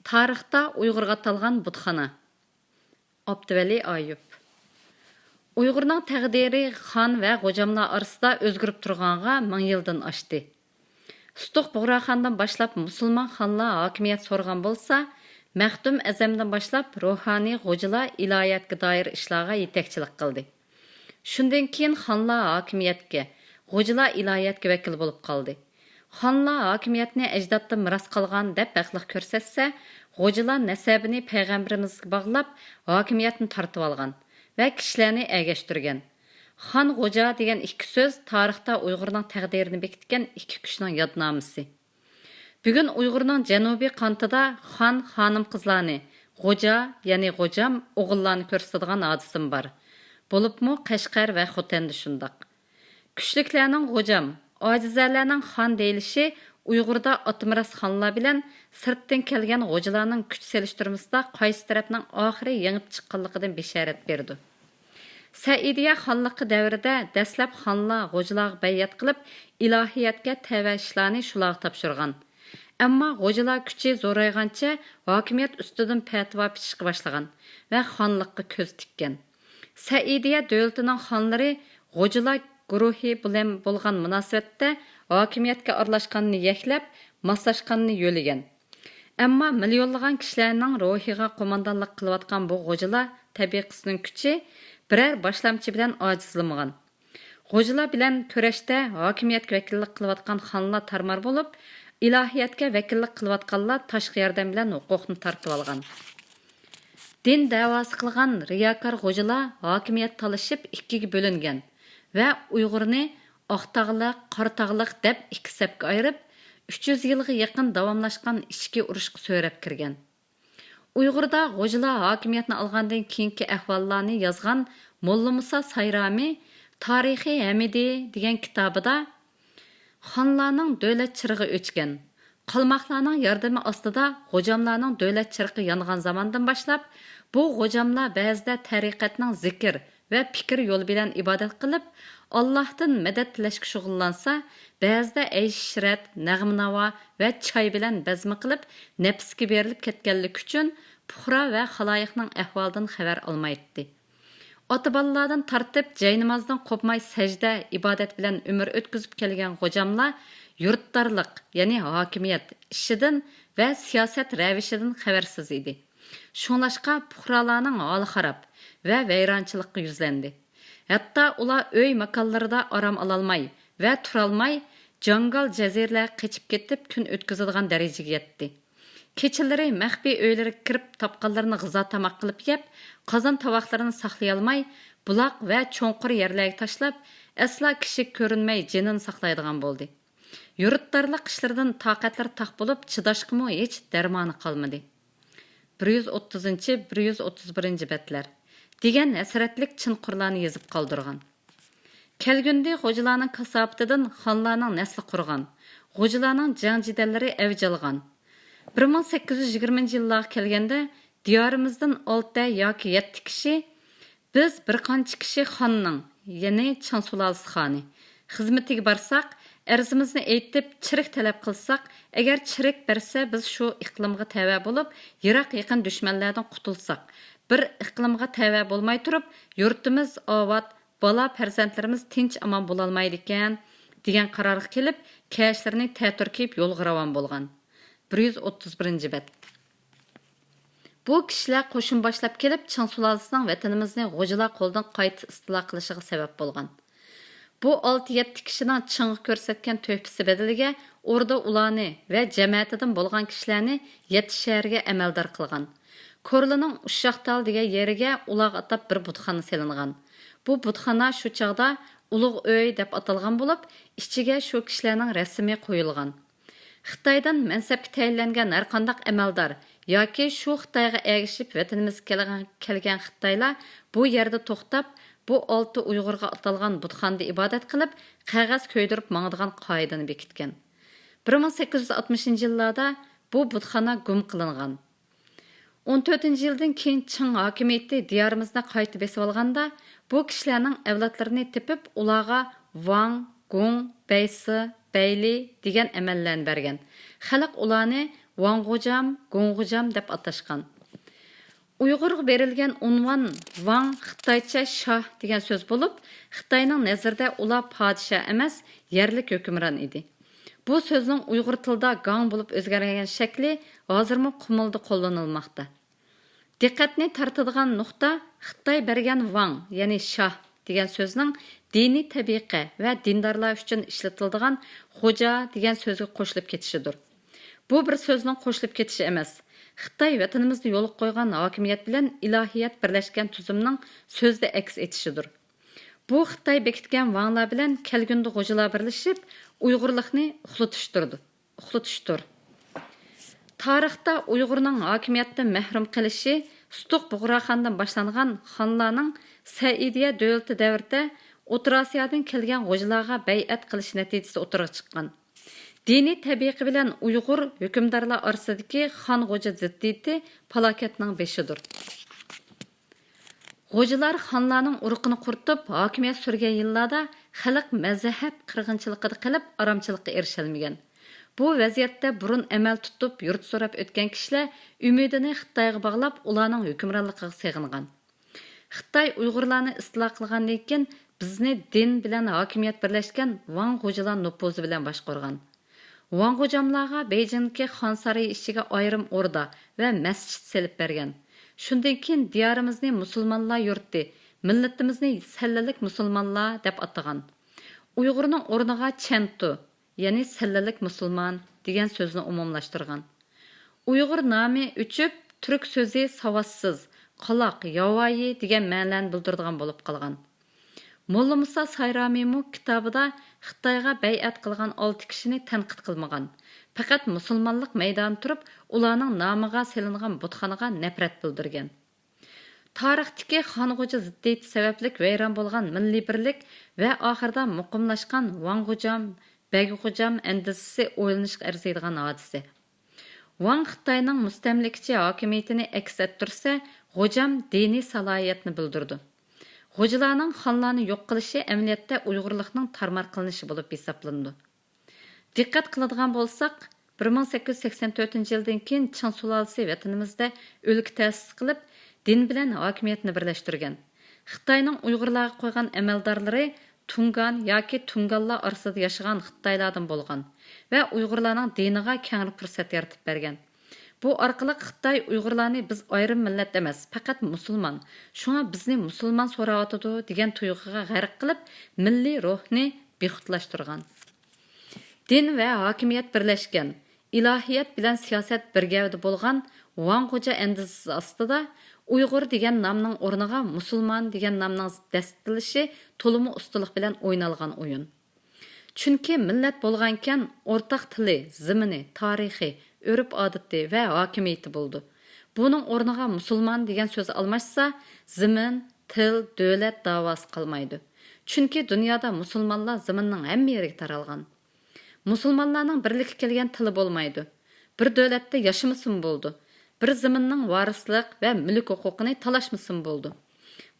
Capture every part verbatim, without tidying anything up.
تارىختا ئۇيغۇرغا ئاتالغان بۇتخانا. ئابدۇۋەلى ئايۇپ. ئۇيغۇرنىڭ تەقدىرى خان ۋە غوجاملار ئارىسىدا ئۆزگىرىپ تۇرغانغا مىڭ يىلدىن ئاشتى. سۇتۇق بۇغراخاندىن باشلاپ مۇسۇلمان خانلار ھاكىمىيەت سورغان بولسا، مەختۇم ئەزەمدىن باشلاپ روھانىي غوجىلار ئىلاھىيەتكە دائىر ئىشلارغا يېتەكچىلىك قىلدى. شۇندىن كېيىن خانلار ھاكىمىيەتكە، غوجىلار ئىلاھىيەتكە ۋەكىل بولۇپ قالدى. خانلار ھاكىمىيەتنى ئەجدادتىن مىراس قالغان دەپ ھەقلىق كۆرسەتسە، غوجىلار نەسەبىنى پەيغەمبىرىمىزگە باغلاپ، ھاكىمىيەتنى تارتىۋالغان ۋە كىشىلەرنى ئەگەشتۈرگەن. خان، غوجا دېگەن ئىككى سۆز تارىختا ئۇيغۇرنىڭ تەقدىرىنى بېكىتكەن ئىككى كۈچنىڭ يادنامىسى. بۈگۈن ئۇيغۇرنىڭ جەنۇبىي قانىتىدا خان، خانىم-قىزلارنى، غوجا، يەنى غوجام ئوغۇللارنى كۆرسىتىدىغان ھادىسىمۇ بار. بولۇپمۇ قەشقەر ۋە خوتەندە شۇنداق. كۈچلۈكلەرنىڭ غوجام، ئاجىزلارنىڭ خان دېيىلىشى ئۇيغۇردا ئاتىمىراس خانلار بىلەن سىرتتىن كەلگەن غوجىلارنىڭ كۈچ سېلىشتۇرمىسىدا قايسى تەرەپنىڭ ئاخىرى يېڭىپ چىققانلىقىدىن بېشارەت بېرىدۇ. سەئىدىيە خانلىقى دەۋرىدە دەسلەپ خانلار غوجىلارغا بەيئەت قىلىپ، ئىلاھىيەتكە تەۋە ئىشلارنى شۇلارغا تاپشۇرغان. ئەمما غوجىلار كۈچى زورايغانچە ھاكىمىيەت ئۈستىدىن پەتىۋا پىچىشقا باشلىغان ۋە خانلىققا كۆز تىككەن. سەئىدىيە دۆلىتىنىڭ خانلىرى غوجىلار گۇرۇھى بىلەن بولغان مۇناسىۋەتتە ھاكىمىيەتكە ئارىلاشقاننى يەكلەپ، ماسلاشقاننى يۆلىگەن. ئەمما مىليونلىغان كىشىلەرنىڭ روھىغا قوماندانلىق قىلىۋاتقان بۇ غوجىلار تەبىقىسىنىڭ كۈچى بىرەر باشلامچى بىلەن ئاجىزلىمىغان. غوجىلار بىلەن كۈرەشتە ھاكىمىيەتكە ۋەكىللىك قىلىۋاتقان خانلار تارمار بولۇپ، ئىلاھىيەتكە ۋەكىللىك قىلىۋاتقانلار تاشقى ياردەم بىلەن ھوقۇقنى تارتىۋالغان. دىن دەۋاسى قىلغان رىياكار غوجىلار ھاكىمىيەت تالىشىپ ئىككىگە بۆلۈنگەن ۋە ئۇيغۇرنى ئاقتاغلىق، قاراتاغلىق دەپ ئىككى سەپكە ئايرىپ، ئۈچ يۈز يىلغا يېقىن داۋاملاشقان ئىچكى ئۇرۇشقا سۆرەپ كىرگەن. ئۇيغۇردا غوجىلار ھاكىمىيەتنى ئالغاندىن كېيىنكى ئەھۋاللارنى يازغان موللىمۇسا سايرامى تارىخى ھەمىدى دېگەن كىتابىدا، خانلارنىڭ دۆلەت چىرىغى ئۆچكەن، قالماقلارنىڭ ياردىمى ئاستىدا غوجاملارنىڭ دۆلەت چىرىقى يانغان زاماندىن باشلاپ، بۇ غوجاملار بەزىدە تەرىقەتنىڭ زىكىر ۋە پىكىر يولى بىلەن ئىبادەت قىلىپ، ئاللاھتىن مەدەت تىلەشكە شۇغۇللانسا، بەزىدە ئەيش-ئىشرەت، نەغمە-ناۋا ۋە چاي بىلەن بەزمە قىلىپ، نەپسكە بېرىلىپ كەتكەنلىكى ئۈچۈن پۇقرا ۋە خالايىقنىڭ ئەھۋالىدىن خەۋەر ئالمايتتى. ئاتا-بالىلاردىن تارتىپ جاينامازدىن قوپماي سەجدە، ئىبادەت بىلەن ئۆمۈر ئۆتكۈزۈپ كەلگەن غوجاملار يۇرتدارلىق، يەنى ھاكىمىيەت ئىشىدىن ۋە سىياسەت رەۋىشىدىن خەۋەرسىز ئىدى. شۇڭلاشقا پۇقرالارنىڭ ھالى خاراب ۋە ۋەيرانچىلىققا يۈزلەندى. ھەتتا ئۇلار ئۆي ماكانلىرىدا ئارام ئالالماي ۋە تۇرالماي، جاڭگال جەزىرىلەرگە قېچىپ كېتىپ كۈن ئۆتكۈزىدىغان دەرىجىگە يەتتى. كېچىلىرى مەخپىي ئۆيلىرىگە كىرىپ، تاپقانلىرىنى غىزا تاماق قىلىپ يەپ، قازان تاۋاقلىرىنى ساقلىيالماي، بۇلاق ۋە چوڭقۇر يەرلەرگە تاشلاپ، ئەسلا كىشىگە كۆرۈنمەي جېنىنى ساقلايدىغان بولدى. يۇرتدارلىق ئىشلىرىدىن تاقەتلىرى تاق بولۇپ، چىداشقىمۇ ھېچ دەرمانى قالمىدى. بىر يۈز ئوتتۇزىنچى، بىر يۈز ئوتتۇز بىرىنچى بەتلەر دېگەن ھەسرەتلىك چىڭقۇرلارنى يېزىپ قالدۇرغان. كەلگۈندى غوجىلارنىڭ كاساپىتىدىن خانلارنىڭ نەسلى قۇرغان، غوجىلارنىڭ جەڭ-جېدەللىرى ئەۋج ئالغان. بىر مىڭ سەككىز يۈز يىگىرمىنچى يىللارغا كەلگەندە، دىيارىمىزدىن ئالتە ياكى يەتتە كىشى، بىز بىر قانچە كىشى خاننىڭ، يەنى چىڭ سۇلالىسى خانى، خىزمىتىگە بارساق، ئەرزىمىزنى ئېيتىپ، چىرىك تەلەپ قىلساق، ئەگەر چىرىك بەرسە، بىز شۇ ئىقلىمغا تەۋە بولۇپ، يىراق-يېقىن دۈشمەنلەردىن قۇتۇلساق، بىر ئىقلىمغا تەۋە بولماي تۇرۇپ، يۇرتىمىز ئاۋات، بالا-پەرزەنتلىرىمىز تىنچ-ئامان بولالمايدىكەن، دېگەن قارارغا كېلىپ، كەيىشلىرىنى تەتۈر كىيىپ يولغا راۋان بولغان. بىر يۈز ئوتتۇز بىرىنچى بەت. بۇ كىشىلەر قوشۇن باشلاپ كېلىپ، چىڭ سۇلالىسىنىڭ ۋەتىنىمىزنى غوجىلار قولىدىن قايتا ئىستىلا قىلىشىغا سەۋەب بولغان. بۇ ئالتە-يەتتە كىشىنىڭ چىڭغا كۆرسەتكەن تۆھپىسى بەدىلىگە ئوردا ئۇلارنى ۋە جەمەتىدىن بولغان كىشىلەرنى يەتتە شەھەرگە ئەمەلدار قىلغان. كورلىنىڭ ئۇششاقتال دېگەن يېرىگە ئۇلارغا ئاتاپ بىر بۇتخانا سېلىنغان. بۇ بۇتخانا شۇ چاغدا ئۇلۇغ ئۆي دەپ ئاتالغان بولۇپ، ئىچىگە شۇ كىشىلەرنىڭ رەسىمى قويۇلغان. خىتايدىن مەنسەپكە تەيىنلەنگەن ھەرقانداق ئەمەلدار ياكى شۇ خىتايغا ئەگىشىپ ۋەتىنىمىزگە كەلگەن، كەلگەن خىتايلار بۇ يەردە توختاپ، بۇ ئالتە ئۇيغۇرغا ئاتالغان بۇتخانىدا ئىبادەت قىلىپ، قەغەز كۆيدۈرۈپ ماڭىدىغان قائىدىنى بېكىتكەن. بىر مىڭ سەككىز يۈز ئاتمىشىنچى يىللاردا بۇ بۇتخانا گۇم قىلىنغان. ئون تۆتىنچى يىلدىن كېيىن چىڭ ھاكىمىيىتى دىيارىمىزنى قايتا بېسىۋالغاندا، بۇ كىشىلەرنىڭ ئەۋلادلىرىنى تېپىپ، ئۇلارغا ۋاڭ، گۇڭ، بەيسى، بەيلى دېگەن ئەمەللەرنى بەرگەن. خەلق ئۇلارنى ۋاڭغۇجام، گۇڭغۇجام دەپ ئاتاشقان. ئۇيغۇرغا بېرىلگەن ئۇنۋان ۋاڭ خىتايچە شاھ دېگەن سۆز بولۇپ، خىتاينىڭ نەزىرىدە ئۇلار پادىشاھ ئەمەس، يەرلىك ھۆكۈمران ئىدى. بۇ سۆزنىڭ ئۇيغۇر تىلىدا گاڭ بولۇپ ئۆزگەرگەن شەكلى ھازىرمۇ قۇمۇلدا قوللىنىلماقتا. دىققەتنى تارتىدىغان نۇقتا خىتاي بەرگەن ۋاڭ، يەنى شاھ دېگەن سۆزنىڭ دىنىي تەبىقە ۋە دىندارلار ئۈچۈن ئىشلىتىلىدىغان خوجا دېگەن سۆزگە قوشۇلۇپ كېتىشىدۇر. بۇ بىر سۆزنىڭ قوشۇلۇپ كېتىشى ئەمەس، خىتاي ۋەتىنىمىزدە يولغا قويغان ھاكىمىيەت بىلەن ئىلاھىيەت بىرلەشكەن تۈزۈمنىڭ سۆزدە ئەكس ئېتىشىدۇر. بۇ خىتاي بېكىتكەن ۋاڭلار بىلەن كەلگۈندە غوجىلار بىرلىشىپ، ئۇيغۇرلۇقنى ئۇخلىتىشتۇرىدۇ. ئۇخلىتىشتۇر. تارىختا ئۇيغۇرنىڭ ھاكىمىيەتتىن مەھرۇم قېلىشى سۇتۇق بۇغراخاندىن باشلانغان خانلارنىڭ سەئىدىيە دۆلىتى دەۋرىدە ئوتتۇرا ئاسىيادىن كەلگەن غوجىلارغا بەيئەت قىلىشى نەتىجىسىدە ئوتتۇرىغا چىققان. دىنىي تەبىقە بىلەن ئۇيغۇر ھۆكۈمدارلار ئارىسىدىكى خان-غوجا زىددىيىتى پالاكەتنىڭ بېشىدۇر. غوجىلار خانلارنىڭ ئۇرۇقىنى قۇرۇتۇپ، ھاكىمىيەت سۈرگەن يىللاردا خەلق مەزھەپ قىرغىنچىلىقىدا قېلىپ، ئارامچىلىققا ئېرىشەلمىگەن. بۇ ۋەزىيەتتە بۇرۇن ئەمەل تۇتۇپ، يۇرت سوراپ ئۆتكەن كىشىلەر ئۈمىدىنى خىتايغا باغلاپ، ئۇلارنىڭ ھۆكۈمرانلىقىغا سېغىنغان. خىتاي ئۇيغۇرلارنى ئىستىلا قىلغاندىن كېيىن، بىزنى دىن بىلەن ھاكىمىيەت بىرلەشكەن ۋاڭ غوجىلار نوپۇزى بىلەن باشقۇرغان. ۋاڭ غوجاملارغا بېيجىڭدىكى خان سارىيى ئىچىگە ئايرىم ئوردا ۋە مەسچىت سېلىپ بەرگەن. شۇندىن كېيىن دىيارىمىزنى مۇسۇلمانلار يۇرتى، مىللىتىمىزنى سەللىلىك مۇسۇلمانلار دەپ ئاتىغان. ئۇيغۇرنىڭ ئورنىغا چەنتۇ، يەنى سەللىلىك مۇسۇلمان دېگەن سۆزنى ئومۇملاشتۇرغان. ئۇيغۇر نامى ئۆچۈپ، تۈرك سۆزى ساۋاتسىز، قالاق، ياۋايى دېگەن مەنىلەرنى بىلدۈرىدىغان بولۇپ قالغان. موللا مۇسا سايرامىمۇ كىتابىدا خىتايغا بەيئەت قىلغان ئالتە كىشىنى تەنقىد قىلمىغان، پەقەت مۇسۇلمانلىق مەيدانىدا تۇرۇپ، ئۇلارنىڭ نامىغا سېلىنغان بۇتخانىغا نەپرەت بىلدۈرگەن. تارىختىكى خان-غوجا زىددىيىتى سەۋەبلىك ۋەيران بولغان مىللىي بىرلىك ۋە ئاخىرىدا مۇقىملاشقان ۋاڭ غوجام، بەگ غوجام ئەندىزىسى ئويلىنىشقا ئەرزىيدىغان ھادىسە. ۋاڭ خىتاينىڭ مۇستەملىكىچى ھاكىمىيىتىنى ئەكس ئەتتۈرسە، غوجام دىنىي سالاھىيەتنى بىلدۈرىدۇ. غوجىلارنىڭ خانلارنى يوق قىلىشى ئەمەلىيەتتە ئۇيغۇرلۇقنىڭ تارمار قىلىنىشى بولۇپ ھېسابلىنىدۇ. دىققەت قىلىدىغان بولساق، بىر مىڭ سەككىز يۈز سەكسەن تۆتىنچى يىلدىن كېيىن چىڭ سۇلالىسى ۋەتىنىمىزدە ئۆلكە تەسىس قىلىپ، دىن بىلەن ھاكىمىيەتنى بىرلەشتۈرگەن. خىتاينىڭ ئۇيغۇرلارغا قويغان ئەمەلدارلىرى تۇڭگان ياكى تۇڭگانلار ئارىسىدا ياشىغان خىتايلاردىن بولغان ۋە ئۇيغۇرلارنىڭ دىنىغا كەڭرى پۇرسەت يارىتىپ بەرگەن. بۇ ئارقىلىق خىتاي ئۇيغۇرلارنى بىز ئايرىم مىللەت ئەمەس، پەقەت مۇسۇلمان، شۇڭا بىزنى مۇسۇلمان سوراۋاتىدۇ دېگەن تۇيغۇغا غەرق قىلىپ، مىللىي روھنى بىخۇدلاشتۇرغان. دىن ۋە ھاكىمىيەت بىرلەشكەن، ئىلاھىيەت بىلەن سىياسەت بىر گەۋدە بولغان ۋاڭ غوجا ئەندىزىسى ئاستىدا ئۇيغۇر دېگەن نامنىڭ ئورنىغا مۇسۇلمان دېگەن نامنىڭ دەسسىتىلىشى تولىمۇ ئۇستىلىق بىلەن ئوينالغان ئويۇن. چۈنكى مىللەت بولغانىكەن، ئورتاق تىلى، زېمىنى، تارىخى، ئۆرپ-ئادىتى ۋە ھاكىمىيىتى بولىدۇ. بۇنىڭ ئورنىغا مۇسۇلمان دېگەن سۆز ئالماشسا، زېمىن، تىل، دۆلەت داۋاسى قالمايدۇ. چۈنكى دۇنيادا مۇسۇلمانلار زېمىننىڭ ھەممە يېرىگە تارالغان. مۇسۇلمانلارنىڭ بىرلىككە كەلگەن تىلى بولمايدۇ. بىر دۆلەتتە ياشىمىسىمۇ بولىدۇ. بىر زېمىننىڭ ۋارىسلىق ۋە مۈلۈك ھوقۇقىنى تالاشمىسىمۇ بولىدۇ.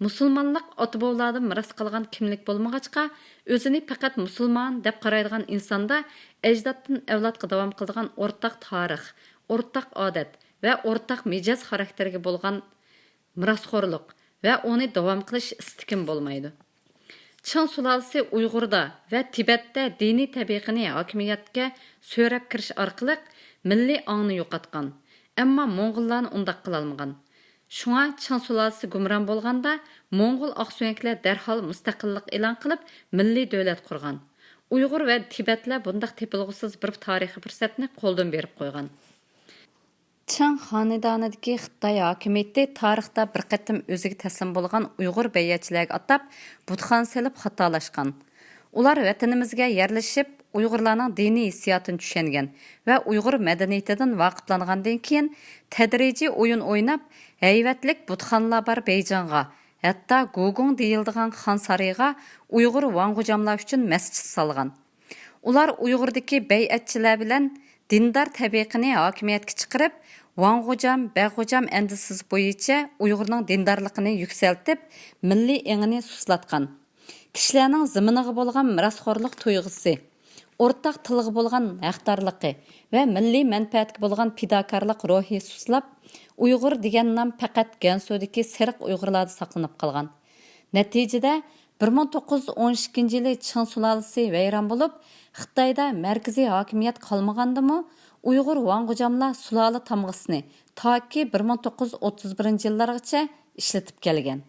مۇسۇلمانلىق ئاتا-بوۋىلاردىن مىراس قالغان كىملىك بولمىغاچقا، ئۆزىنى پەقەت مۇسۇلمان دەپ قارايدىغان ئىنساندا ئەجدادتىن ئەۋلادقا داۋام قىلىدىغان ئورتاق تارىخ، ئورتاق ئادەت ۋە ئورتاق مىجەز خاراكتېرىگە بولغان مىراسخورلۇق ۋە ئۇنى داۋام قىلىش ئىستىكىمۇ بولمايدۇ. چىڭ سۇلالىسى ئۇيغۇردا ۋە تىبەتتە دىنىي تەبىقىنى ھاكىمىيەتكە سۆرەپ كىرىش ئارقىلىق مىللىي ئاڭنى يوقاتقان. ئەمما موڭغۇللارنى ئۇنداق قىلالمىغان. شۇڭا چىڭ سۇلالىسى گۇمران بولغاندا، موڭغۇل ئاقسۆڭەكلەر دەرھال مۇستەقىللىق ئېلان قىلىپ، مىللىي دۆلەت قۇرغان. ئۇيغۇر ۋە تىبەتلەر بۇنداق تېپىلغۇسىز بىر تارىخىي پۇرسەتنى قولدىن بېرىپ قويغان. چىڭ خانىدانىدىكى خىتاي ھاكىمىيىتى تارىختا بىر قېتىم ئۆزىگە تەسلىم بولغان ئۇيغۇر بەيئەتچىلەرگە ئاتاپ بۇتخانا سېلىپ خاتالاشقان. ئۇلار ۋەتىنىمىزگە يەرلىشىپ، ئۇيغۇرلارنىڭ دىنىي ھېسسىياتىنى چۈشەنگەن ۋە ئۇيغۇر مەدەنىيىتىدىن ۋاقىپلانغاندىن كېيىن، تەدرىجىي ئويۇن ئويناپ، ھەيۋەتلىك بۇتخانىلار بار بېيجىڭغا، ھەتتا گۇگۇڭ دېيىلىدىغان خان سارىيىغا ئۇيغۇر ۋاڭغۇجاملار ئۈچۈن مەسچىت سالغان. ئۇلار ئۇيغۇردىكى بەيئەتچىلەر بىلەن دىندار تەبىقىنى ھاكىمىيەتكە چىقىرىپ، ۋاڭغۇجام، بەغۇجام ئەندىزىسى بويىچە ئۇيغۇرنىڭ دىندارلىقىنى يۈكسەلتىپ، مىللىي ئېڭىنى سۇسلاتقان. كىشىلەرنىڭ زېمىنىغا بولغان مىراسخورلۇق تۇيغۇسى، ئورتاق تىلغا بولغان ھەقدارلىقى ۋە مىللىي مەنپەئەتكە بولغان پىداكارلىق روھى سۇسلاپ، ئۇيغۇر دېگەن نام پەقەت گەنسۇدىكى سېرىق ئۇيغۇرلاردا ساقلىنىپ قالغان. نەتىجىدە، بىر مىڭ توققۇز يۈز ئون ئىككىنچى يىلى چىڭ سۇلالىسى ۋەيران بولۇپ، خىتايدا مەركىزىي ھاكىمىيەت قالمىغاندىمۇ، ئۇيغۇر ۋاڭ غوجاملار سۇلالە تامغىسىنى تاكى بىر مىڭ توققۇز يۈز ئوتتۇز بىرىنچى يىللارغىچە ئىشلىتىپ كەلگەن.